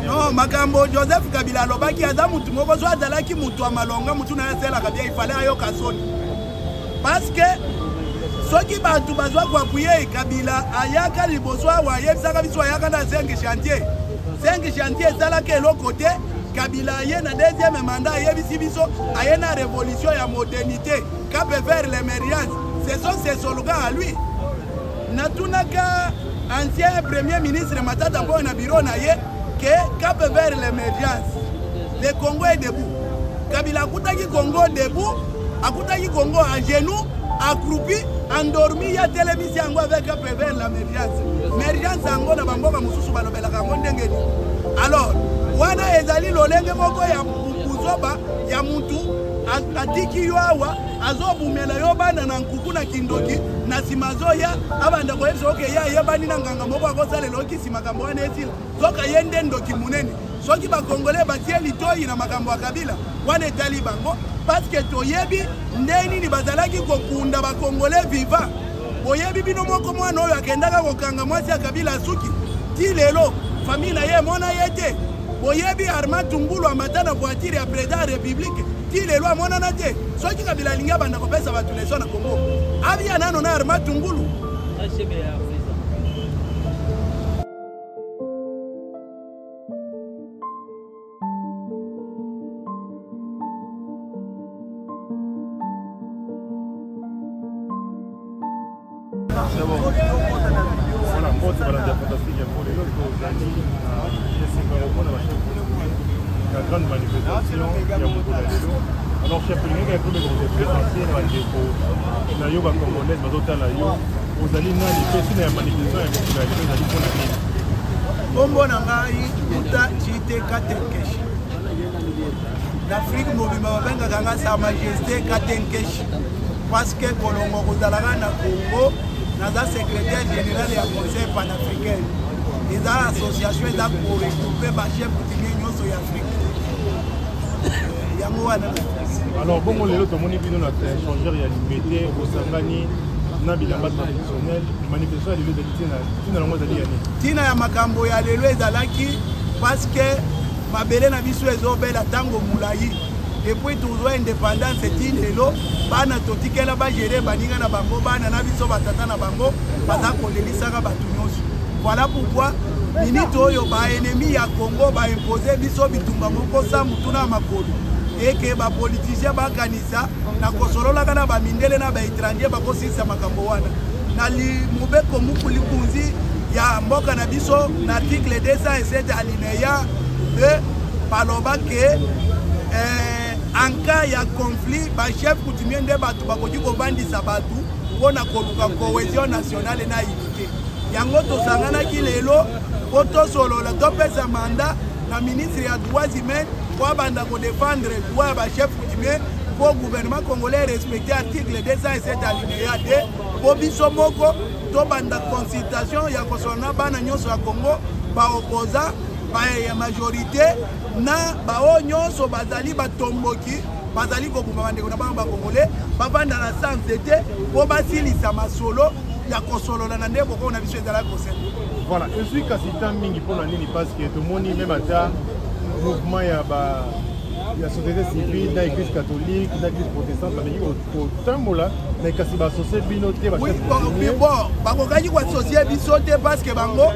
Non, makambo Joseph Kabila alobaki, aza mutu moko so azalaki mutu ya malonga, mutu na ye asalaka bien, il fallait ayoka soni. Parce que soki bato bazwa koapuye Kabila, ayaka liboso awa ayebisaka biso ayaka na 5 chantier. 5 chantier esalaka eloko te. Kabila aye na deuxième mandat, ayebisi biso aye na révolution ya modernité, cap vers l'émergence. Ce sont ses slogans à lui. Natunaka ancien premier ministre Matata Mpoyo na bureau na ye ke cap vers l'émergence, le Congo est debout. Kabila akutaki Congo debout, akutaki Congo à genoux, accroupi, endormi, ya telemisi yango avec cap vers l'émergence. Émergence yango na bamboka mosusu balobelaka yango ndenge nini? Alors wana ezali lolenge moko ya buzoba ya mutu atiki yo awa, azobumela yo bana na nkuku na kindoki, na nsima azoya abanda koyebisa oke ye ayebani na nganga moko akosalela okisi makambo wana esila. Soka ye nde ndoki monene. Soki bakongole batie litoi na makambo ya Kabila wana etali bango, parce que toyebi nde nini bazalaki kokunda bakongole vivant. Boyebi bino moko mwana oyo akendaka kokanga mwasi ya Kabila asuki ti lelo famille na ye emona ye te. Boyebi Armand Tungulu amata na voiture ya président ya république ti lelo amonana te. Soki Kabila alingi abanda kopesa bato leso na Congo, abia nano na Armand Tungulu. Voilà, mbote balandi ya Fantastique Info. Lelo tozali na esengo ya komona bachef ya grande manifestation ya mokolo ya lelo. Alors chef, olingaki ya kobe kose présenter na bandeko na yo bacongolaise bazotala yo, ozali nani mpe ntina ya manifestation ya mokolo ya lelo ezali mpona nini? Nkombo na ngai Kuta Chite Katenkeshi. Na Afrique mobimba babengaka nga Sa Majesté Katenkeshi, parce que kolongo kozalaka na Congo, naza secrétaire général ya Conseil panafricain. Eza association eza koregroupe bachef coutumier nyonso ya Afrique. Yango wana. Alors bongo lelo tomoni bino na échangeur ya Limete, bosangani na bilamba traditionnel. Manifestation ya lelo ezali ntina yango ezali ya nini? Ntina ya makambo ya lelo ezalaki parce que mabele na biso ezobela ntango molai. Depuis tozwa indépendance ti lelo, bana totikela bagere baninga na bango, bana na biso batata na bango baza kolelisaka bato nyonso. Voilà pourquoi minute oyo baennemi ya Congo baimpose biso bitumba moko sa mutu na makolo, eke bapoliticien bakanisa na kosololaka na bamindele na baétranger bakosilisa makambo wana. Na mobeko muku likunzi ya mboka na biso na article 207 alinéa 2 baloba ke en cas ya conflit bachef coutumier nde bato bakoki kovandisa bato mpona koluka cohésion nationale na unité. Yango tosanganaki lelo po tosolola, topesa mandat na ministre ya droits humains po abanda kodefendre droit ya bachef coutumier, po gouvernement congolais respecte article 207 alinéa 2, po biso moko tobanda consultation ya kosolola na bana nyonso ya Congo, baopposant, ya majorité na baoyo nyonso bazali batomboki, bazali kobuma bandeko na bango bakongole, bavanda na sans te po basilisa masolo ya kosolola na nde bokoko na biso ezalaki kosenga. Voilà, ezwi kasi temps mingi mpona nini? Parce que tomoni même ata mouvement ya ba ya société civile na église catholique na église protestante bameki kotambola, mais kasi baassocie bino te. Bon, bakokaki koassocie biso te parce que bango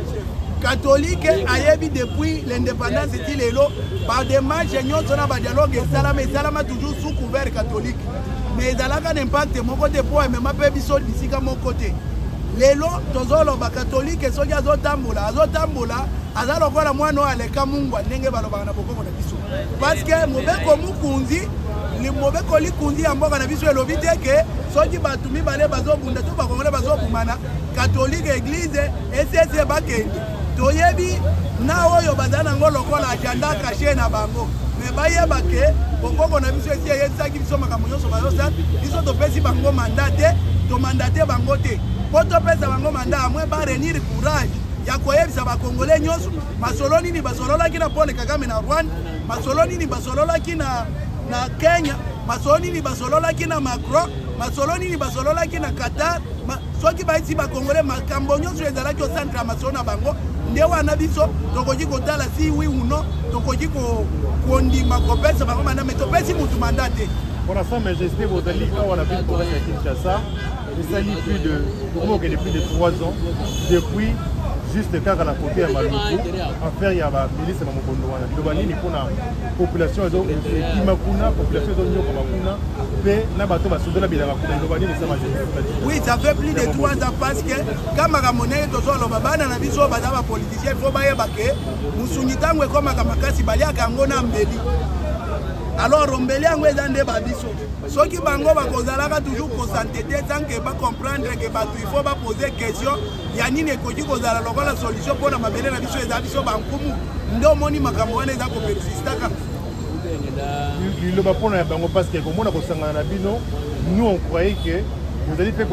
catholique ayebi depuis l'indépendance ti lelo badémarche nyonso na badialogue esalama, esalama toujours sous couvert catholique, mais ezalaka na impact moko te mpo emema mpe biso bisika moko te. Lelo tozoloba catholique soki azotambola, azotambola aza lokola mwana oyo aleka mungwa, ndenge balobaka na bokoko na biso, parce que mobeko mokonzi, mobeko likonzi ya mboka na biso elobi te ke soki bato mibale bazobunda to bakongole bazobumana, catholique, église, esese bakende. Toyebi na oyo baza nango lokola agenda caché na bango, me bayeba ke bokoko na biso esi eyebisaki biso makambo nyonso bazosala. Biso topesi bango mandat te, tomandate bango te. Mpo topesa bango mandat, amwe barenir courage ya koyebisa bakongole nyonso masolo nini basololaki na Paul Kagame na Rwanda, masolo nini basololaki na Kenya, masolo nini basololaki na Macron, masolo nini basololaki na Qatar. Soki bayebisi bakongole makambo nyonso ezalaki au centre ya masolo na bango, Nde wana biso tokoki kotala si oui ou non tokoki kondima kopesa bango mandat, mais topesi mutu mandat te. Mpona Sa Majesté, bozali awa na ville province ya Kinshasa, esali plus de tokomokende plus de 3 ans depuis juste kaka na kote ya Maluku, affaire ya bamilice na mobondo wana. Liloba nini mpona population ekima kuna, population ezonyokama kuna, mpe na bato basundola bilanga kuna? Liloba nini, Sa Majesté? Oui, ça fait plus de 3 ans, parce que kamaka monene tozoloba, bana na biso baza bapoliticien, faut bayeba ke mosungi ntango ekomaka makasi, baliaka yango na mbeli. Alors mbeli yango eza nde babiso. Soki bango bakozalaka toujours kosantete tant que bacomprendre ke bato, il faut bapose question ya nini ekoki kozala lokola solution mpona mabele na biso. Eza biso bankumu nde omoni makambo wana eza kopersistaka. Liloba mpona ya bango, parce que komona kosangana na bino, nous on croyait que bozali mpe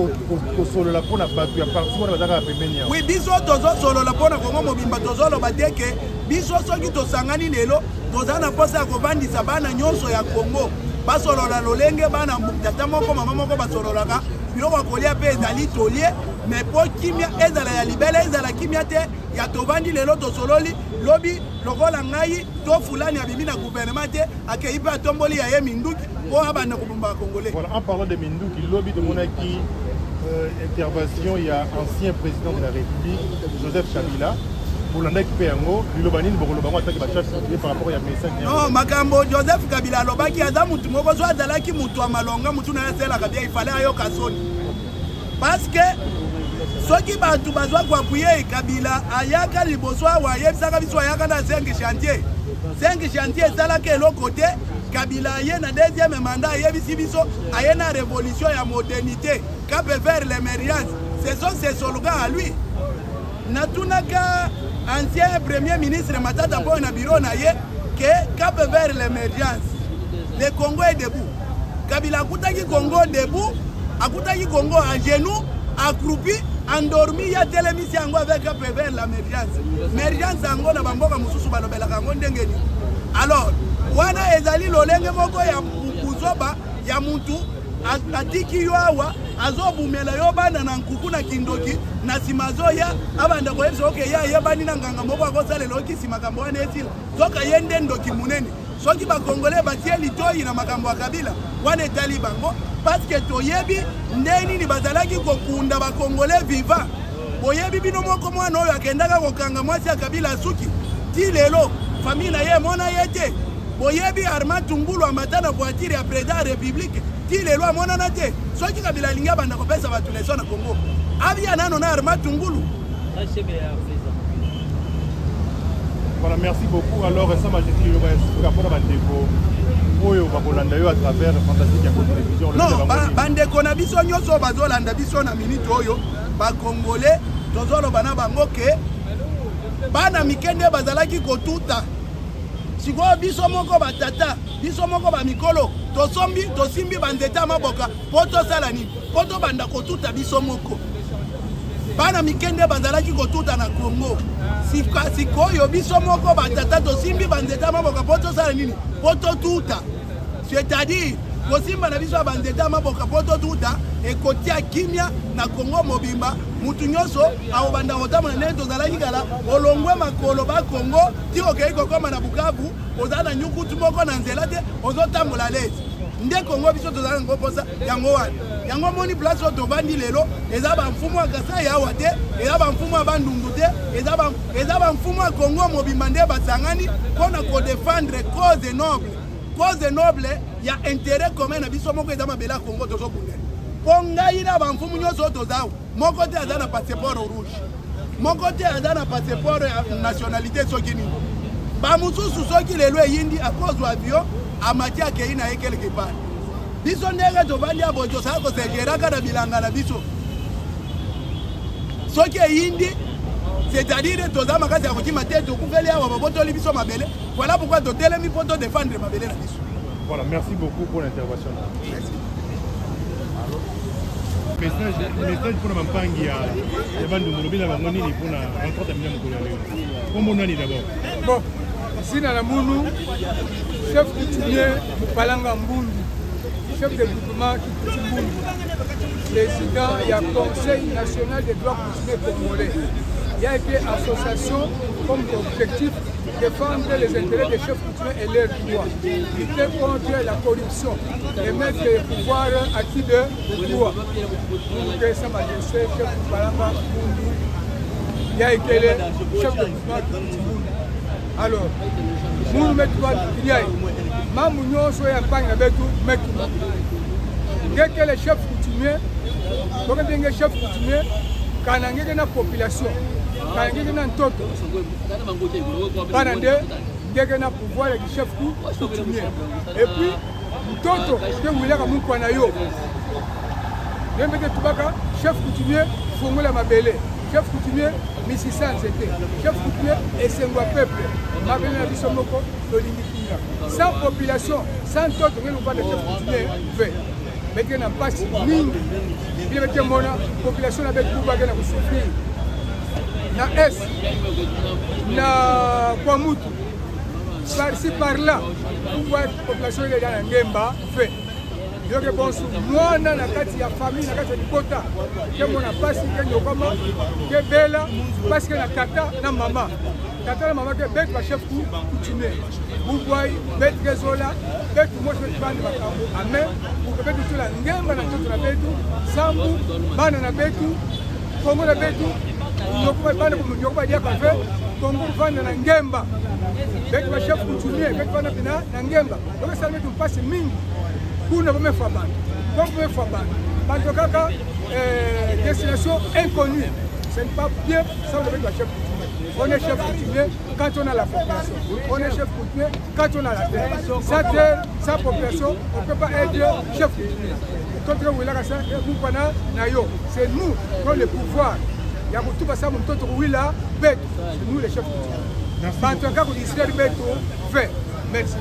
kosolola mpona bato ya parti wana bazalaka pembeni yawo. Oui, biso tozosolola mpona Kongo mobimba. Tozoloba te ke biso soki tosangani lelo, toza na mposa ya kovandisa bana nyonso ya Kongo, basolola lolenge bana tata moko mama moko basololaka. Biloko ya kolia mpe ezali, tolie, mais mpo kimia ezala ya libele, ezala kimia te ya tovandi lelo, tosololi lobi, lokola ngai to fulani abimi na gouvernement te, akei mpe atomboli ya ye minduki mpo abanda kobomba Bakongolais. Voilà, en parlant de minduki, lobi tomonaki intervention ya ancien président de la République Joseph Kabila. Bolandaki mpe yango? Liloba nini bokoloba yango ataki bachef par rapport ya message? Non, makambo Joseph Kabila alobaki, aza mutu moko so azalaki mutu ya malonga, mutu na ye aselaka bien, ifale ayoka soni, parce que soki bato bazwa koappuyer Kabila, ayaka liboso awa, ayebisaka biso ayaka na 5 chantier. 5 chantier esalaka eloko te. Kabila aye na deuxième mandat, ayebisi biso aye na révolution ya modernité, cap vers l'émergence. Ce sont ses slogans à lui. Natunaka ancien premier ministre Matata Mpoyo na bureau na ye ke cap vers l'émergence, le Congo est debout. Kabila akutaki Congo debout? Akutaki Congo à genoux, accroupi, endormi. Ya telemisi yango avec cap vers l'émergence. Émergence yango na bamboka mosusu balobelaka yango ndenge nini? Alors wana ezali lolenge moko ya buzoba ya mutu atiki yo awa, azobumela yo bana na nkuku na kindoki, na nsima azoya abanda koyebisa oke ye ayebani na nganga moko akosalela okisi makambo wana esila. Soka ye nde ndoki monene. Soki Bakongole batie litoi na makambo ya Kabila wana, etali bango, parce que toyebi nde nini bazalaki kokunda Bakongole vivant. Boyebi bino moko, mwana oyo akendaka kokanga mwasi ya Kabila asuki, ti lelo famille na ye emona ye te. Boyebi Armand Tungulu amata na voiture ya président ya République, ti lelo amonana te. Soki Kabila alingi abanda kopesa bato leçon na Congo, abia nano na Armand Tungulu. Voilà, merci beaucoup. Alors, Sa Majesté, liloba ya suka mpona bandeko oyo bakolanda yo à travers Fantastique ya Télévision. Non, bandeko na biso nyonso oyo bazolanda biso na minute oyo, Bakongole, tozoloba na bango ke bana mike nde bazalaki kotuta. Sikoyo biso moko batata, biso moko bamikolo, tosombi, tosimbi banzete ya maboka mpo tosala nini? Mpo tobanda kotuta biso moko. Bana mike nde bazalaki kotuta na Congo. Sikoyo biso moko batata tosimbi banzete ya maboka mpo tosala nini? Mpo totuta. C'est-à-dire kosimba na biso ya banzete ya maboka mpo totuta ekotia kimia na Congo mobimba. Mutu nyonso akobanda kotambola ndenge tozalaki kala. Olongwe makolo Bakongo ti okei kokóma na Bukavu, oza na nyukutu moko na nzela te, ozotambola lezi. Nde Kongo biso tozala yango mposa yango wana. Yango omoni place oyo tovandi lelo, eza bamfumu ya Kasai awa te, eza bamfumu ya Bandundu te, eza bamfumu ya Kongo mobimba nde basangani mpona kodéfendre cause noble, cause noble ya intérêt commun na biso moko. Eza mabele ya Kongo tozobundela. Mpo ngai na bamfumu nyonso oyo toza awa, moko te aza na passeport rouge, moko te aza na passeport ya nationalité soki nini. Bamosusu soki lelo eyindi, akozwa avion, amati, akei na ye quelque part. Biso ndenge tovandi ya boye, tosala kosegeraka na bilanga na biso. Soki eyindi, c'est-à-dire toza makasi ya kokima te, tokufeli awa, babotoli biso mabele. Voilà pourquoi totelemi mpo todéfendre mabele na biso. Voilà, merci beaucoup pour l'intervention. Merci. Message mpona bampangi ya Bandundu, lobi na bango nini mpona rencontre ya bino mokolo ya lelo? Kombo nani d'abord? Bon, zina na munu chef coutumier Mopalanga Mbundu, chef de groupement Kikuti Mbundu, président ya Conseil national des droits coutumiers congolais. Il y a été association comme objectif défendre les intérêts des chefs coutumiers et leurs droits, lutter contre la corruption et mettre le pouvoir acquis de droit. Pour que ça m'adresse, chef Balamba Mundu, ya ekele chef de mouvement Tibundu. Alors, munu metu ba mambu nyonso ya mpangi na betu metu ngekele chef coutumier soki ndenge chef coutumier kana ngeke na population kana ngeke na ntoto bana nde ngeke na pouvoir ya chef coutumier et puis ntoto te wilaka mukwa na yo ndenge te tubaka chef coutumier fongola mabele chef coutumier misisa nzete chef coutumier esengo ya peuple mabele na biso moko tolingi kimia sans population sans ntoto ngeke kobanda chef coutumier ve beke na mpasi mingi bino beke mona population na beke bubake na kosouffrir na est na kwamutu par-ci par-là pourquoi population eza na ngemba fe yoke bonsu mwana na kati ya famille na kati ya libota ke mona mpasi ke nyokama ke bela mpasi ke na tata na mama tata na mama ke betu bachef ku coutumier bubwai betu ke zola betu mosi betu bandi makambo amen pour betu tola ngemba na nzoto na betu sambu bana na betu kongo na betu bana nyoko badiaka ve kongo vanda na ngemba betu bachef coutumier betu vanda pena na ngemba donc esala betu mpasi mingi kuna bomefa bantu donc bomefa bantu bantu kaka eh, destination inconnue ce n'est pas bien ça vous avez chef coutumier on est chef coutumier quand on a la population on est chef coutumier quand on a la terre sans terre sans population on ne peut pas être chef coutumier totika kowelaka sa mukwana na yo c'est nous qui avons le pouvoir ya kotuba sa moto tokowila betu c'est nous les chefs coutumier bato ya kaka kodistraire betu fait merci.